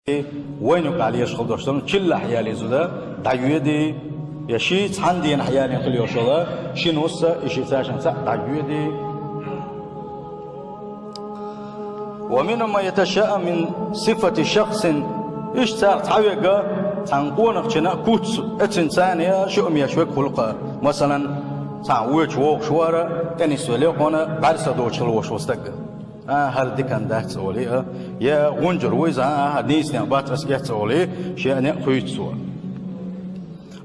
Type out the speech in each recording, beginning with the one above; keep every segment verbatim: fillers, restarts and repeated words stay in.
Вайна юкъахь лелаш хила долуш долу, чиллахь ялийза, дӀайоьдий, я ший цхьана дийнахь ялийна хила йолуш йолу, ши нус а, и ши цаьршинца а дӀайоьдий. ومنهم من يتشاءم من صفة شخص. Иштта царах цхьаверг цхьана къонахчунна а куц эцна царна я шуьам еш верг хуьлу-кх. Масалан, цхьа воьдуш вогӀуш вара, тӀе нисвелла кхунна бӀаьрса доцуш хила волуш волу стаг. А, хӀара диканна дац олий а, я гӀунчур ву иза, а, хӀара нийсанех бац, ас эцна олий, шен а некъ хуьйцу цо.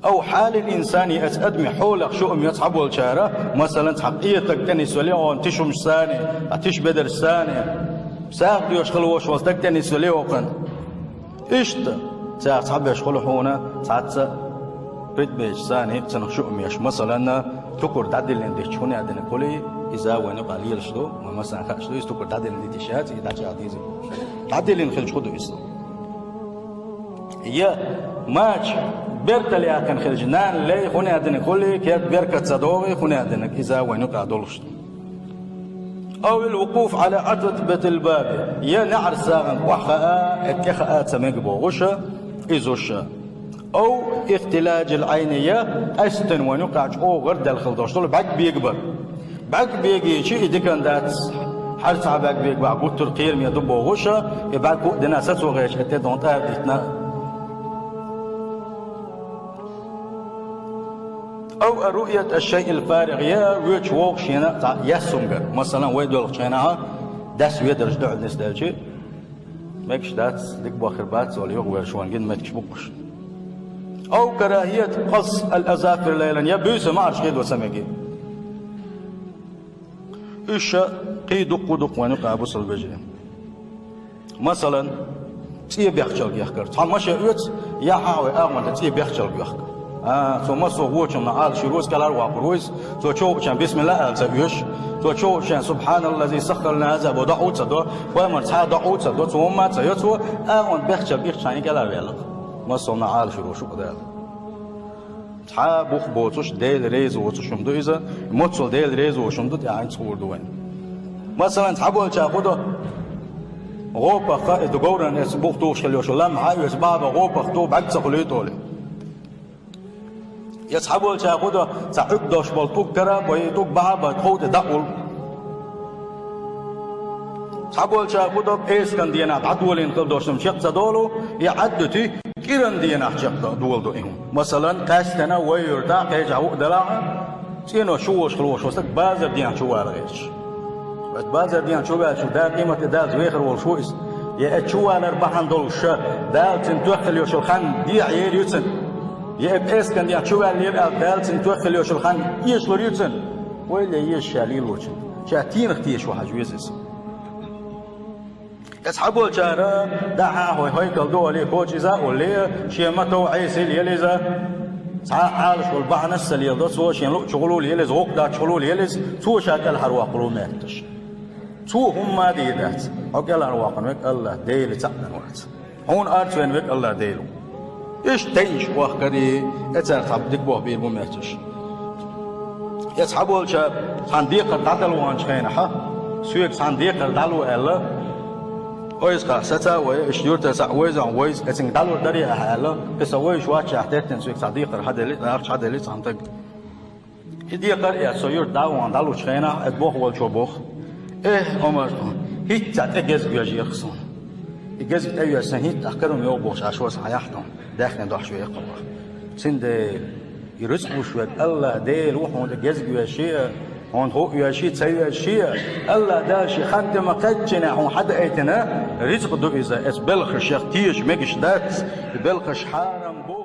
أو حال الإنسان, я оцу адамийн хьолах шуьам ю цхьаболчара, масалан, цхьа къе стаг тӀе нисвелла кхунна тишамашца а, цхьа тиша бедаршца а, сагӀа доьшуш хила волуш волу стаг тӀе нисвелла кхунна. Иштта, царах цхьаберш хуьлу хьуна цхьацца а, предметаш санна, цунах шуьам еш, масалан, тукар дӀадиллина дитча хӀун аьлла динарг хуьлий, иза вайна юкъахь лелаш ду, вайн массарна хууш ду, иза тукар дӀадиллина дитина яц, и дӀачӀагӀдийзина. ДӀадиллина хилча хӀун ду иза? Я мача бертал яьккхина хилча, нана, лай, хӀун аьлла динарг хуьлий, керта беркат ца догӀий, хӀун аьлла динарг, иза вайна юкъахь долуш ду. أو الوقوف على عتبة الباب, я неӀарсагӀан охьахаа, тӀехаа ца мега бохуш, иза уьш. أو اختلاج العين, я къаьсттина вайна юкъахь чӀогӀа гӀардаьлла хила долуш долу бӀаьрг бегабар. БӀаьрг бегийча и диканна дац, хӀара цхьа бӀаьрг бегабахь гуттар а кхераме ду бохуш, и бӀаьрг хӀуъа дина сацо гӀерташ, тӀе дон тӀара дитина. أو رؤية الشيء الفارغ, я воьдуш вогӀу шена цхьа яьсса хӀума гар. Масалан, вай доьлхучу хенахь дас ведарш дуьхьал нисделча, мегаш дац, дика бахар бац олий, юхаверш ван гина меттигаш бу-кх уьш. أو كراهية قص الأظافر ليلا, я буьйса маӀарш хедо ца мегий. Уьш кхин дуккха а ду-кх вайна юкъахь, бусалба вежарий. Масалан, цӀе бехчалг яхкар. Цхьа машен оьцу, я хьан вай агӀонта цӀе бехчалг йохку. А, цо массо а вочунна Ӏалашйийр ву иза, кӀелхьарвоккхур ву иза, цо чу вахча бисмилла а аьлла ца оьшу, цо чу вахча «Субханаллази саххара лана хаза» боху доӀа а ца до, пайхамар цхьа а доӀа а ца до, цо хӀумма а ца йо, цо агӀонта бехчалг йихча хьайна кӀелхьарваьлла-кх. Массо а Ӏалашйийр ву шу-кх Дала. Цхьа а бух боцуш, Дела реза воцуш хӀума ду иза, моццул Дела реза воцуш хӀума ду, тӀаьхьа хӀинца хуур ду вайна. Масалан, цхьаболчара хӀун до, гӀопах, иза говран эцна бух тухуш хила йолуш йолу лам хьа а оьцу, баха бан гӀопах ту, бӀаьрг ца хуьлуьйту олий. Я цхьаболчара хӀун до, цхьа Ӏуьрг долуш болу тӀулг кара а бой, и тӀулг баха а бан, тхов тӀе дӀа а уллу. Цхьаболчара хӀун до, пӀераскан дийнахь дӀадолийна хила долуш хӀума чекх ца долу, и Ӏаддути, кӀиран дийнахь чекх доладо и хӀума. Масалан, къаьсттина вай юьртахь кхечахь хӀуъа делахь а, цӀенош чу волуш хила волуш волу стаг базар дийнахь чу вала гӀерташ. Оцу базар дийнахь чу ваьлча, Дала къемат де Дала вехар волуш ву иза. Я оцу чу валар бахьана долуш ша, Дала цуьнан тоьхна хила йолуш йолу хан дехьа ер ю цуьнан. Я и пӀераскан дийнахь чу ваьллера аьлла, Дала цуьнан тоьхна хила йолуш йолу хан эшалур ю цуьнан. Вай ле еза ша лелочун. Ша тенах теша ву хьажа веза иза. Эцхьаболчара, дӀа хьан хӀой хӀайкал ду олий, коча иза а олий, шен матов Ӏесийла ела иза. Цхьа а Ӏалаш волу бахьанаш а ца леладо цо, шен луъ чу гӀулула ела иза, гӀукх дац чу гӀулула ела иза, цо ша кӀелхьарвоккхур ву моьтташ. Цо хӀумма а дийр дац. Хьо кӀелхьарвоккхун верг АллахӀ Дела цхьаъ а вац. Хьуна орца вен верг АллахӀ Дела ву. Иштта тайнаш вахкарий, эцара цхьа дика боху бийр бу моьтташ. Эцхьаболча цхьана декхар дӀадала ваханчу хенахьа, соьга цхьана декхар дӀало аьлла, ойза кхаъ саца а вай, иштта юьртара схьа вайза а вайза, эцинга дӀалур дарий ахьа аьлла, кхин сан вайша ваччахь теттина соьга цхьа декхар хьаделли, ахча хьаделли цхьана таг. И декхар а эцна, со юьрта дӀа а вахана дӀалучу хенахь, эцу боху волчо боху: «Эх, Ӏумар, хӀинцца тӀе гезг вежира-кх суна. И гезг тӀе вежа сан хӀинцца ахь карам йогӀу бохуш, Ӏаш васа хьан яхь тхуна, даьхне дохьуш ве эккхаллах. Цундела и рицкъ луш верг АллахӀ Дела ву, хьуна тӀе гезг вежа шиъ а, хьуна хӀуъ вежа шиъ а, ца вежа шиъ а, АллахӀ Дала шен хаттама кхаьччина хьуна хьадаийтина рицкъ ду иза, эцу белхашех теша мегаш дац, и белхаш хьарам бу».